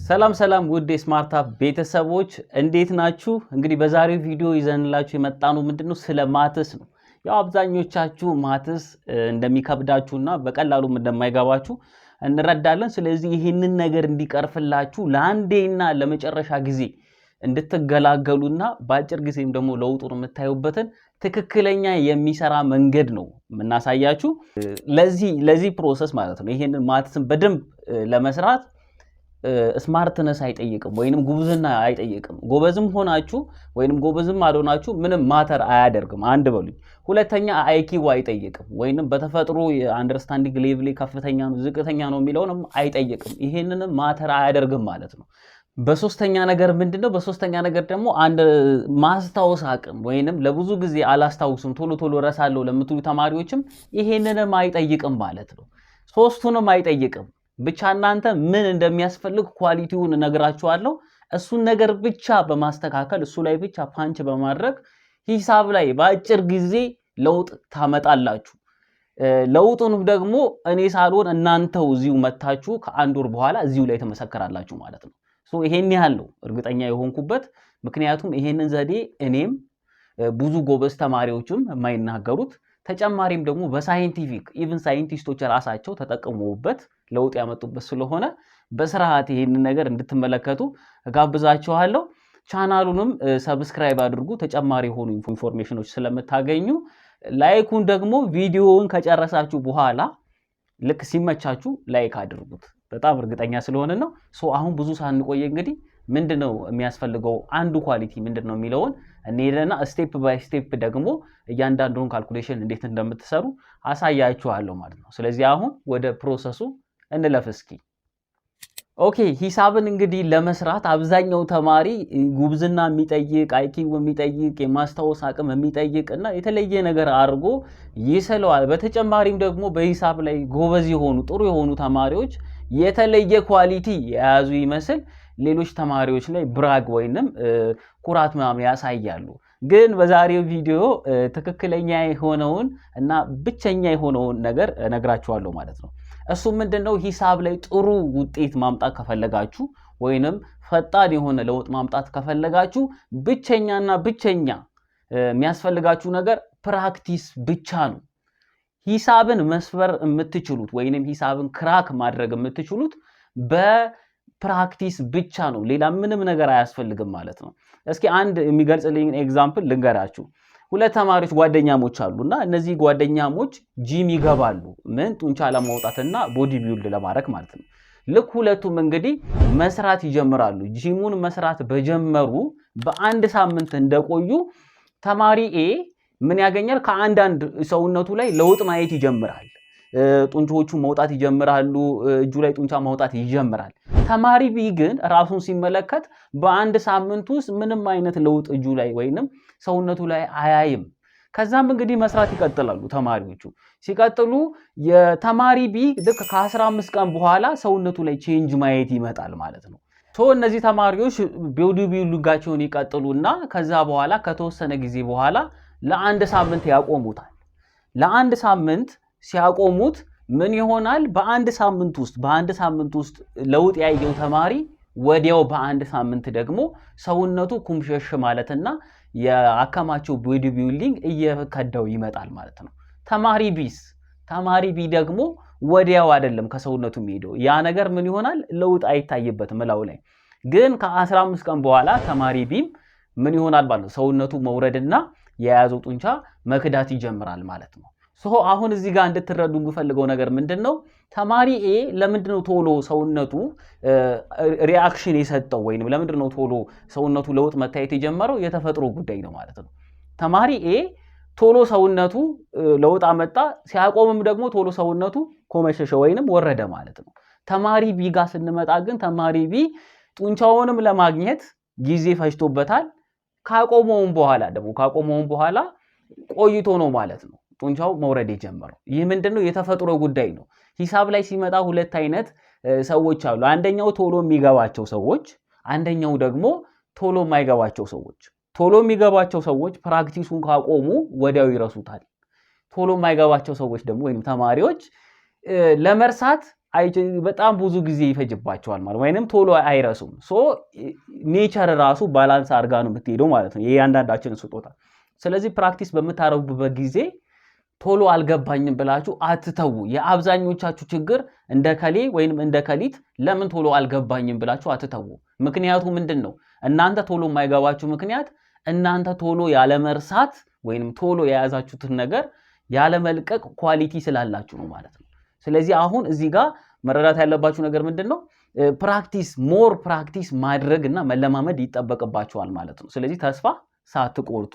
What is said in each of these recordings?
ሰላም ሰላም ውድ የ Smart App ቤተሰቦች፣ እንዴት ናችሁ? እንግዲህ በዛሬው ቪዲዮ ይዘንላችሁ የመጣነው ምንድነው? ስለ maths ነው። ያው አብዛኞቻችሁ maths እንደሚከብዳችሁና በቀላሉም እንደማይገባችሁ እንረዳለን። ስለዚህ ይህንን ነገር እንዲቀርፍላችሁ፣ ለአንዴና ለመጨረሻ ጊዜ እንድትገላገሉና በአጭር ጊዜም ደግሞ ለውጡን የምታዩበትን ትክክለኛ የሚሰራ መንገድ ነው የምናሳያችሁ። ለዚህ process ማለት ነው። ይሄንን maths ን በደንብ ለመስራት smartness አይጠይቅም ወይንም ጉብዝና አይጠይቅም። ጎበዝም ሆናችሁ ወይንም ጎበዝም አልሆናችሁ ምንም matter አያደርግም። አንድ በሉኝ። ሁለተኛ IQ አይጠይቅም፣ ወይንም በተፈጥሮ የ understanding level ከፍተኛ ነው ዝቅተኛ ነው የሚለውንም አይጠይቅም። ይሄንንም matter አያደርግም ማለት ነው። በሶስተኛ ነገር ምንድነው? በሶስተኛ ነገር ደግሞ አንድ ማስታወስ አቅም ወይንም ለብዙ ጊዜ አላስታውስም፣ ቶሎ ቶሎ ረሳለሁ ለምትሉ ተማሪዎችም ይሄንንም አይጠይቅም ማለት ነው። ሶስቱንም አይጠይቅም። ብቻ እናንተ ምን እንደሚያስፈልግ quality ውን እነግራችኋለሁ። እሱን ነገር ብቻ በማስተካከል፣ እሱ ላይ ብቻ punch በማድረግ ሂሳብ ላይ በአጭር ጊዜ ለውጥ ታመጣላችሁ። ለውጡንም ደግሞ እኔ ሳልሆን እናንተው እዚሁ መታችሁ ከአንድ ወር በኋላ እዚሁ ላይ ትመሰክራላችሁ ማለት ነው። So ይሄን ያህል ነው እርግጠኛ የሆንኩበት። ምክንያቱም ይሄንን ዘዴ እኔም ብዙ ጎበዝ ተማሪዎችም የማይናገሩት፣ ተጨማሪም ደግሞ በ scientific even ሳይንቲስቶች ራሳቸው ተጠቅመውበት ለውጥ ያመጡበት ስለሆነ በስርዓት ይሄንን ነገር እንድትመለከቱ እጋብዛችኋለሁ። ቻናሉንም subscribe አድርጉ፣ ተጨማሪ የሆኑ information ኖች ስለምታገኙ። Like ኡን ደግሞ ቪዲዮውን ከጨረሳችሁ በኋላ ልክ ሲመቻችሁ like አድርጉት። በጣም እርግጠኛ ስለሆንን ነው። So አሁን ብዙ ሳንቆይ እንግዲህ ምንድን ነው የሚያስፈልገው፣ አንዱ quality ምንድን ነው የሚለውን እንሄድና step by step ደግሞ እያንዳንዱን calculation እንዴት እንደምትሰሩ አሳያችኋለሁ ማለት ነው። ስለዚህ አሁን ወደ process ኡ እንለፍ እስኪ። Okay፣ ሂሳብን እንግዲህ ለመስራት አብዛኛው ተማሪ ጉብዝና የሚጠይቅ፣ IQ የሚጠይቅ፣ የማስታወስ አቅም የሚጠይቅ እና የተለየ ነገር አድርጎ ይስለዋል። በተጨማሪም ደግሞ በሂሳብ ላይ ጎበዝ የሆኑ፣ ጥሩ የሆኑ ተማሪዎች የተለየ quality የያዙ ይመስል ሌሎች ተማሪዎች ላይ brag ወይንም ኩራት ምናምን ያሳያሉ። ግን በዛሬው ቪዲዮ ትክክለኛ የሆነውን እና ብቸኛ የሆነውን ነገር እነግራችኋለሁ ማለት ነው። እሱ ምንድነው? ሂሳብ ላይ ጥሩ ውጤት ማምጣት ከፈለጋችሁ ወይንም ፈጣን የሆነ ለውጥ ማምጣት ከፈለጋችሁ ብቸኛና ብቸኛ የሚያስፈልጋችሁ ነገር practice ብቻ ነው። ሂሳብን መስበር የምትችሉት ወይንም ሂሳብን crack ማድረግ የምትችሉት በ practice ብቻ ነው። ሌላ ምንም ነገር አያስፈልግም ማለት ነው። እስኪ አንድ የሚገልጽልኝ example ልንገራችሁ። ሁለት ተማሪዎች ጓደኛሞች አሉና እነዚህ ጓደኛሞች ጂም ይገባሉ። ምን ጡንቻ ለማውጣትና body build ለማድረግ ማለት ነው። ልክ ሁለቱም እንግዲህ መስራት ይጀምራሉ። ጂሙን መስራት በጀመሩ በአንድ ሳምንት እንደቆዩ ተማሪ A ምን ያገኛል? ከአንዳንድ ሰውነቱ ላይ ለውጥ ማየት ይጀምራል። ጡንቻዎቹ መውጣት ይጀምራሉ። እጁ ላይ ጡንቻ መውጣት ይጀምራል። ተማሪ B ግን ራሱን ሲመለከት በአንድ ሳምንት ውስጥ ምንም አይነት ለውጥ እጁ ላይ ወይንም ሰውነቱ ላይ አያይም። ከዛም እንግዲህ መስራት ይቀጥላሉ። ተማሪዎቹ ሲቀጥሉ የተማሪ B ልክ ከ15 ቀን በኋላ ሰውነቱ ላይ change ማየት ይመጣል ማለት ነው። So እነዚህ ተማሪዎች body building ኣቸውን ይቀጥሉና ከዛ በኋላ ከተወሰነ ጊዜ በኋላ ለአንድ ሳምንት ያቆሙታል። ለአንድ ሳምንት ሲያቆሙት ምን ይሆናል? በአንድ ሳምንት ውስጥ ለውጥ ያየው ተማሪ ወዲያው በአንድ ሳምንት ደግሞ ሰውነቱ ኩምሸሽ ማለትና የአከማቸው body building እየከዳው ይመጣል ማለት ነው። ተማሪ B ስ? ተማሪ B ደግሞ ወዲያው አይደለም ከሰውነቱ የሚሄደው፣ ያ ነገር ምን ይሆናል? ለውጥ አይታይበትም እላው ላይ። ግን ከ15 ቀን በኋላ ተማሪ B ም ምን ይሆናል ማለት ነው? ሰውነቱ መውረድና የያዘው ጡንቻ መክዳት ይጀምራል ማለት ነው። So አሁን እዚህ ጋር እንድትረዱ የምፈልገው ነገር ምንድን ነው? ተማሪ A ለምንድን ነው ቶሎ ሰውነቱ reaction የሰጠው ወይንም ለምንድን ነው ቶሎ ሰውነቱ ለውጥ መታየት የጀመረው? የተፈጥሮ ጉዳይ ነው ማለት ነው። ተማሪ A ቶሎ ሰውነቱ ለውጥ አመጣ፣ ሲያቆምም ደግሞ ቶሎ ሰውነቱ ኮመሸሸ ወይንም ወረደ ማለት ነው። ተማሪ B ጋር ስንመጣ ግን ተማሪ B ጡንቻውንም ለማግኘት ጊዜ ፈጅቶበታል። ካቆመውም በኋላ ቆይቶ ነው ማለት ነው ጡንቻው መውረድ የጀመረው። ይህ ምንድነው? የተፈጥሮ ጉዳይ ነው። ሂሳብ ላይ ሲመጣ ሁለት አይነት ሰዎች አሉ። አንደኛው ቶሎ የሚገባቸው ሰዎች፣ አንደኛው ደግሞ ቶሎ የማይገባቸው ሰዎች። ቶሎ የሚገባቸው ሰዎች practice ኡን ካቆሙ ወዲያው ይረሱታል። ቶሎ የማይገባቸው ሰዎች ደግሞ ወይም ተማሪዎች ለመርሳት በጣም ብዙ ጊዜ ይፈጅባቸዋል ማለት ወይንም ቶሎ አይረሱም። So nature ራሱ balance አድርጋ ነው የምትሄደው ማለት ነው የእያንዳንዳችንን ስጦታ። ስለዚህ practice በምታረጉበት ጊዜ ቶሎ አልገባኝም ብላችሁ አትተዉ። የአብዛኞቻችሁ ችግር እንደ ከሌ ወይንም እንደ ከሊት ለምን ቶሎ አልገባኝም ብላችሁ አትተዉ። ምክንያቱ ምንድን ነው? እናንተ ቶሎ የማይገባችሁ ምክንያት እናንተ ቶሎ ያለመርሳት ወይንም ቶሎ የያዛችሁትን ነገር ያለመልቀቅ quality ስላላችሁ ነው ማለት ነው። ስለዚህ አሁን እዚህ ጋር መረዳት ያለባችሁ ነገር ምንድን ነው? Practice፣ more practice ማድረግ እና መለማመድ ይጠበቅባችኋል ማለት ነው። ስለዚህ ተስፋ ሳትቆርጡ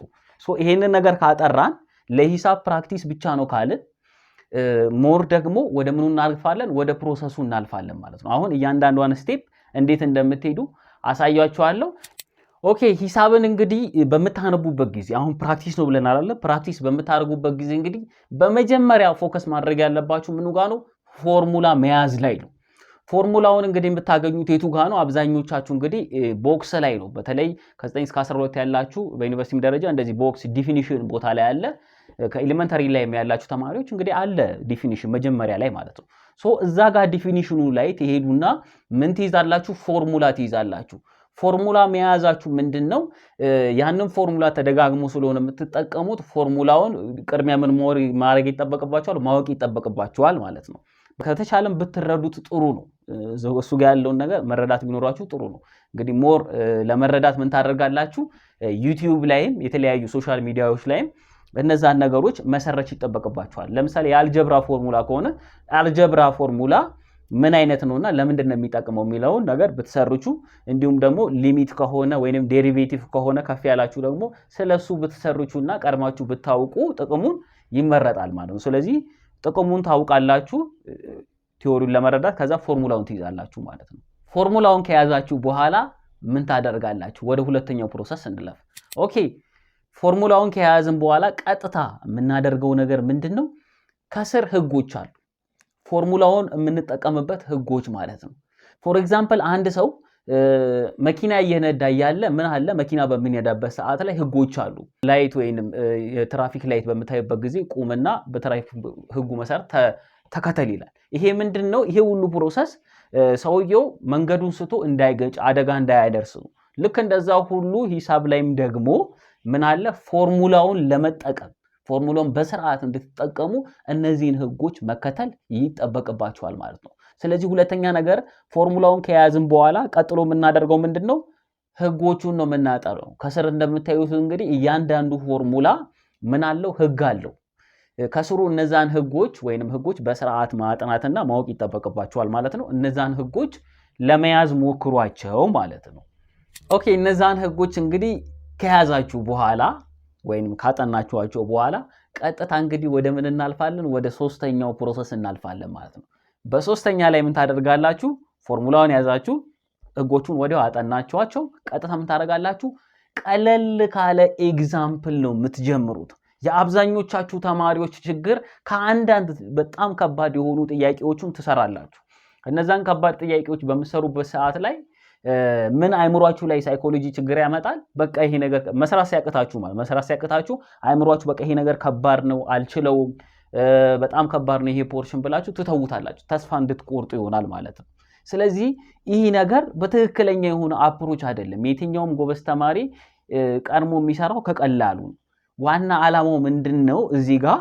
ይሄንን ነገር ካጠራን፣ ለሂሳብ practice ብቻ ነው ካልን more ደግሞ ወደ ምኑ እናልፋለን? ወደ process ኡ እናልፋለን ማለት ነው። አሁን እያንዳንዷን step እንዴት እንደምትሄዱ አሳያችኋለሁ። Okay፣ ሂሳብን እንግዲህ በምታነቡበት ጊዜ፣ አሁን practice ነው ብለናል አይደል? Practice በምታደርጉበት ጊዜ እንግዲህ በመጀመሪያ focus ማድረግ ያለባችሁ ምኑ ጋ ነው? ፎርሙላ መያዝ ላይ ነው። ፎርሙላውን እንግዲህ የምታገኙት የቱ ጋ ነው? አብዛኞቻችሁ እንግዲህ box ላይ ነው። በተለይ ከ9 እስከ 12 ያላችሁ በዩኒቨርሲቲም ደረጃ እንደዚህ box definition ቦታ ላይ አለ። ከ elementary ላይ ያላችሁ ተማሪዎች እንግዲህ አለ definition መጀመሪያ ላይ ማለት ነው። So እዛ ጋር definition ኑ ላይ ትሄዱና ምን ትይዛላችሁ? ፎርሙላ ትይዛላችሁ። ፎርሙላ መያዛችሁ ምንድን ነው? ያንን ፎርሙላ ተደጋግሞ ስለሆነ የምትጠቀሙት ፎርሙላውን ቅድሚያ ምን ማድረግ ይጠበቅባችኋል? ማወቅ ይጠበቅባችኋል ማለት ነው። ከተቻለም ብትረዱት ጥሩ ነው። እሱ ጋር ያለውን ነገር መረዳት ቢኖራችሁ ጥሩ ነው። እንግዲህ more ለመረዳት ምን ታደርጋላችሁ? YouTube ላይም የተለያዩ social media ዎች ላይም እነዛን ነገሮች መሰረች ይጠበቅባችኋል። ለምሳሌ የ algebra formula ከሆነ algebra formula ምን አይነት ነውና ለምንድን ነው የሚጠቅመው የሚለውን ነገር ብትሰርቹ፣ እንዲሁም ደግሞ limit ከሆነ ወይንም derivative ከሆነ ከፍ ያላችሁ ደግሞ ስለሱ ብትሰርቹና ቀድማችሁ ብታውቁ ጥቅሙን ይመረጣል ማለት ነው። ስለዚህ ጥቅሙን ታውቃላችሁ theory ውን ለመረዳት፣ ከዛ ፎርሙላውን ትይዛላችሁ ማለት ነው። ፎርሙላውን ከያዛችሁ በኋላ ምን ታደርጋላችሁ? ወደ ሁለተኛው process እንለፍ። Okay፣ formula ውን ከያዝን በኋላ ቀጥታ የምናደርገው ነገር ምንድን ነው? ከስር ህጎች አሉ። ፎርሙላውን የምንጠቀምበት ህጎች ማለት ነው። For example፣ አንድ ሰው መኪና እየነዳ እያለ ምን አለ? መኪና በሚነዳበት ሰዓት ላይ ህጎች አሉ። Light ወይንም የ traffic light በምታይበት ጊዜ ቁምና በትራፊክ ህጉ መሰረት ተከተል ይላል። ይሄ ምንድን ነው? ይሄ ሁሉ process ሰውየው መንገዱን ስቶ እንዳይገጭ፣ አደጋ እንዳያደርስ ነው። ልክ እንደዛ ሁሉ ሂሳብ ላይም ደግሞ ምን አለ? ፎርሙላውን ለመጠቀም፣ ፎርሙላውን በስርዓት እንድትጠቀሙ እነዚህን ህጎች መከተል ይጠበቅባችኋል ማለት ነው። ስለዚህ ሁለተኛ ነገር ፎርሙላውን ከያዝን በኋላ ቀጥሎ የምናደርገው ምንድን ነው? ህጎቹን ነው የምናጠናው። ከስር እንደምታዩት እንግዲህ እያንዳንዱ ፎርሙላ ምን አለው? ህግ አለው። ከስሩ እነዛን ህጎች ወይንም ህጎች በስርዓት ማጥናትና ማወቅ ይጠበቅባችኋል ማለት ነው። እነዛን ህጎች ለመያዝ ሞክሯቸው ማለት ነው። Okay፣ እነዛን ህጎች እንግዲህ ከያዛችሁ በኋላ ወይንም ካጠናችኋቸው በኋላ ቀጥታ እንግዲህ ወደ ምን እናልፋለን? ወደ ሶስተኛው process እናልፋለን ማለት ነው። በሶስተኛ ላይ ምን ታደርጋላችሁ? ፎርሙላውን ያዛችሁ፣ ህጎቹን ወዲያው አጠናችኋቸው። ቀጥታ ምን ታደርጋላችሁ? ቀለል ካለ example ነው የምትጀምሩት። የአብዛኞቻችሁ ተማሪዎች ችግር ከአንዳንድ በጣም ከባድ የሆኑ ጥያቄዎችን ትሰራላችሁ። እነዛን ከባድ ጥያቄዎች በምትሰሩበት ሰዓት ላይ ምን አይምሯችሁ ላይ psychology ችግር ያመጣል? በቃ ይሄ ነገር መስራት ሲያቅታችሁ፣ ማለት መስራት ሲያቅታችሁ አይምሯችሁ በቃ ይሄ ነገር ከባድ ነው፣ አልችለውም፣ በጣም ከባድ ነው ይሄ portion ብላችሁ ትተውታላችሁ። ተስፋ እንድትቆርጡ ይሆናል ማለት ነው። ስለዚህ ይህ ነገር በትክክለኛ የሆነ approach አይደለም። የትኛውም ጎበዝ ተማሪ ቀድሞ የሚሰራው ከቀላሉ ነው። ዋና ዓላማው ምንድን ነው? እዚህ ጋር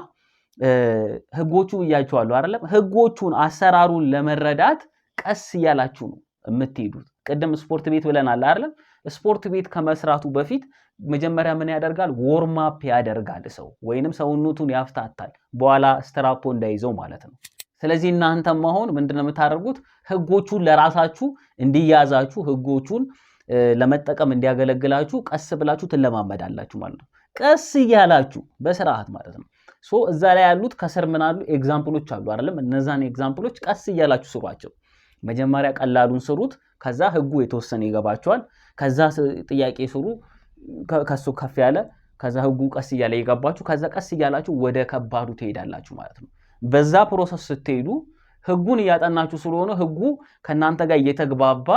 ህጎቹ ብያችኋለሁ አይደለም? ህጎቹን አሰራሩን ለመረዳት ቀስ እያላችሁ ነው የምትሄዱት። ቅድም ስፖርት ቤት ብለናል አይደለም? ስፖርት ቤት ከመስራቱ በፊት መጀመሪያ ምን ያደርጋል? Warm up ያደርጋል ሰው ወይንም ሰውነቱን ያፍታታል፣ በኋላ ስትራፖ እንዳይዘው ማለት ነው። ስለዚህ እናንተም አሁን ምንድነው የምታደርጉት? ህጎቹን ለራሳችሁ እንዲያዛችሁ፣ ህጎቹን ለመጠቀም እንዲያገለግላችሁ ቀስ ብላችሁ ትለማመዳላችሁ ማለት ነው። ቀስ እያላችሁ በስርዓት ማለት ነው። So እዛ ላይ ያሉት ከስር ምን አሉ? Example ኦች አሉ አይደለም? እነዛን example ኦች ቀስ እያላችሁ ስሯቸው። መጀመሪያ ቀላሉን ስሩት። ከዛ ህጉ የተወሰነ ይገባችኋል። ከዛ ጥያቄ ስሩ፣ ከሱ ከፍ ያለ፣ ከዛ ህጉ ቀስ እያለ ይገባችሁ፣ ከዛ ቀስ እያላችሁ ወደ ከባዱ ትሄዳላችሁ ማለት ነው። በዛ process ስትሄዱ ህጉን እያጠናችሁ ስለሆነ ህጉ ከእናንተ ጋር እየተግባባ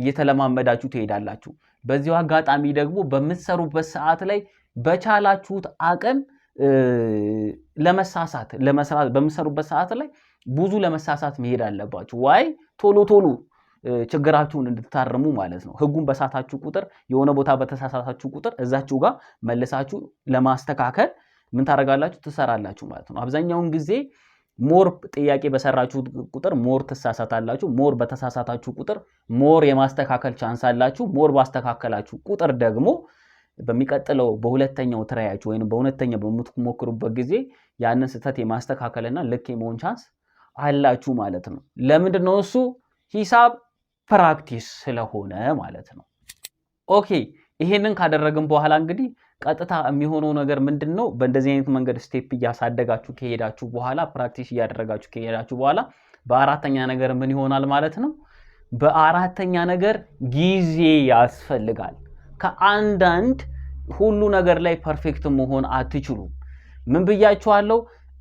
እየተለማመዳችሁ ትሄዳላችሁ። በዚሁ አጋጣሚ ደግሞ በምትሰሩበት ሰዓት ላይ በቻላችሁት አቅም ለመሳሳት፣ ለመስራት በምትሰሩበት ሰዓት ላይ ብዙ ለመሳሳት መሄድ አለባችሁ። Why? ቶሎ ቶሎ ችግራችሁን እንድታርሙ ማለት ነው። ህጉን በሳታችሁ ቁጥር፣ የሆነ ቦታ በተሳሳታችሁ ቁጥር እዛችሁ ጋር መልሳችሁ ለማስተካከል ምን ታደርጋላችሁ? ትሰራላችሁ ማለት ነው። አብዛኛውን ጊዜ more ጥያቄ በሰራችሁ ቁጥር more ትሳሳታላችሁ። More በተሳሳታችሁ ቁጥር more የማስተካከል chance አላችሁ። More ባስተካከላችሁ ቁጥር ደግሞ በሚቀጥለው በሁለተኛው try ያችሁ ወይም በሁለተኛው በምትሞክሩበት ጊዜ ያንን ስህተት የማስተካከልና ልክ የመሆን chance አላችሁ ማለት ነው። ለምንድን ነው እሱ? ሂሳብ practice ስለሆነ ማለት ነው። Okay፣ ይሄንን ካደረግን በኋላ እንግዲህ ቀጥታ የሚሆነው ነገር ምንድን ነው? በእንደዚህ አይነት መንገድ step እያሳደጋችሁ ከሄዳችሁ በኋላ፣ practice እያደረጋችሁ ከሄዳችሁ በኋላ በአራተኛ ነገር ምን ይሆናል ማለት ነው? በአራተኛ ነገር ጊዜ ያስፈልጋል። ከአንዳንድ ሁሉ ነገር ላይ perfect መሆን አትችሉም። ምን ብያችኋለሁ?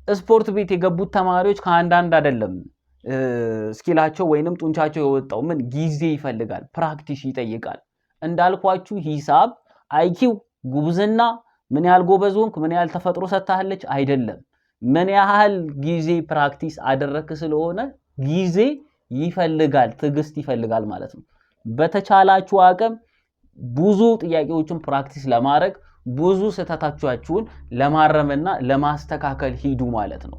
ስፖርት ቤት የገቡት ተማሪዎች ከአንዳንድ አይደለም skill ኣቸው ወይንም ጡንቻቸው የወጣው። ምን ጊዜ ይፈልጋል፣ practice ይጠይቃል። እንዳልኳችሁ ሂሳብ IQ፣ ጉብዝና፣ ምን ያህል ጎበዝ ሆንክ፣ ምን ያህል ተፈጥሮ ሰጥታለች አይደለም፣ ምን ያህል ጊዜ practice አደረክ ስለሆነ ጊዜ ይፈልጋል፣ ትዕግስት ይፈልጋል ማለት ነው። በተቻላችሁ አቅም ብዙ ጥያቄዎችን practice ለማድረግ፣ ብዙ ስህተቶቻችሁን ለማረምና ለማስተካከል ሂዱ ማለት ነው።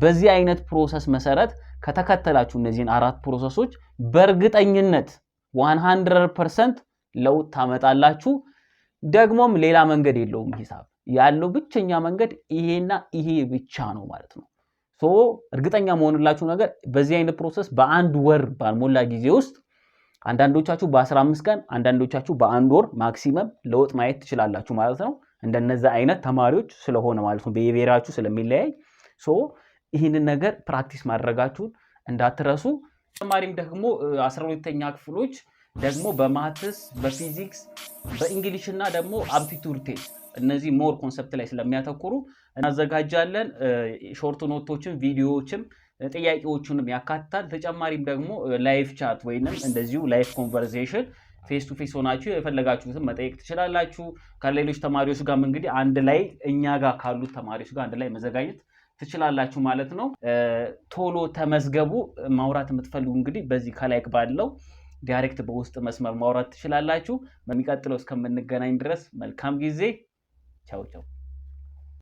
በዚህ አይነት process መሰረት ከተከተላችሁ እነዚህን አራት process ኦች በእርግጠኝነት 100% ለውጥ ታመጣላችሁ። ደግሞም ሌላ መንገድ የለውም። ሂሳብ ያለው ብቸኛ መንገድ ይሄና ይሄ ብቻ ነው ማለት ነው። So እርግጠኛ የምሆንላችሁ ነገር በዚህ አይነት process በአንድ ወር ባልሞላ ጊዜ ውስጥ፣ አንዳንዶቻችሁ በ15 ቀን፣ አንዳንዶቻችሁ በአንድ ወር maximum ለውጥ ማየት ትችላላችሁ ማለት ነው። እንደነዛ አይነት ተማሪዎች ስለሆነ ማለት ነው፣ behavior ኣችሁ ስለሚለያይ። So ይህንን ነገር practice ማድረጋችሁን እንዳትረሱ። ተጨማሪም ደግሞ 12ተኛ ክፍሎች ደግሞ በ maths፣ በፊዚክስ፣ በ English እና ደግሞ aptitude test፣ እነዚህ more concept ላይ ስለሚያተኩሩ እናዘጋጃለን። Short note ኦችን፣ ቪዲዮዎችም ጥያቄዎቹንም ያካትታል። ተጨማሪም ደግሞ live chat ወይንም እንደዚሁ live conversation፣ face to face ሆናችሁ የፈለጋችሁትን መጠየቅ ትችላላችሁ። ከሌሎች ተማሪዎች ጋርም እንግዲህ አንድ ላይ እኛ ጋር ካሉት ተማሪዎች ጋር አንድ ላይ መዘጋጀት ትችላላችሁ ማለት ነው። ቶሎ ተመዝገቡ። ማውራት የምትፈልጉ እንግዲህ በዚህ ከላይ ባለው direct በውስጥ መስመር ማውራት ትችላላችሁ። በሚቀጥለው እስከምንገናኝ ድረስ መልካም ጊዜ። ቻው ቻው።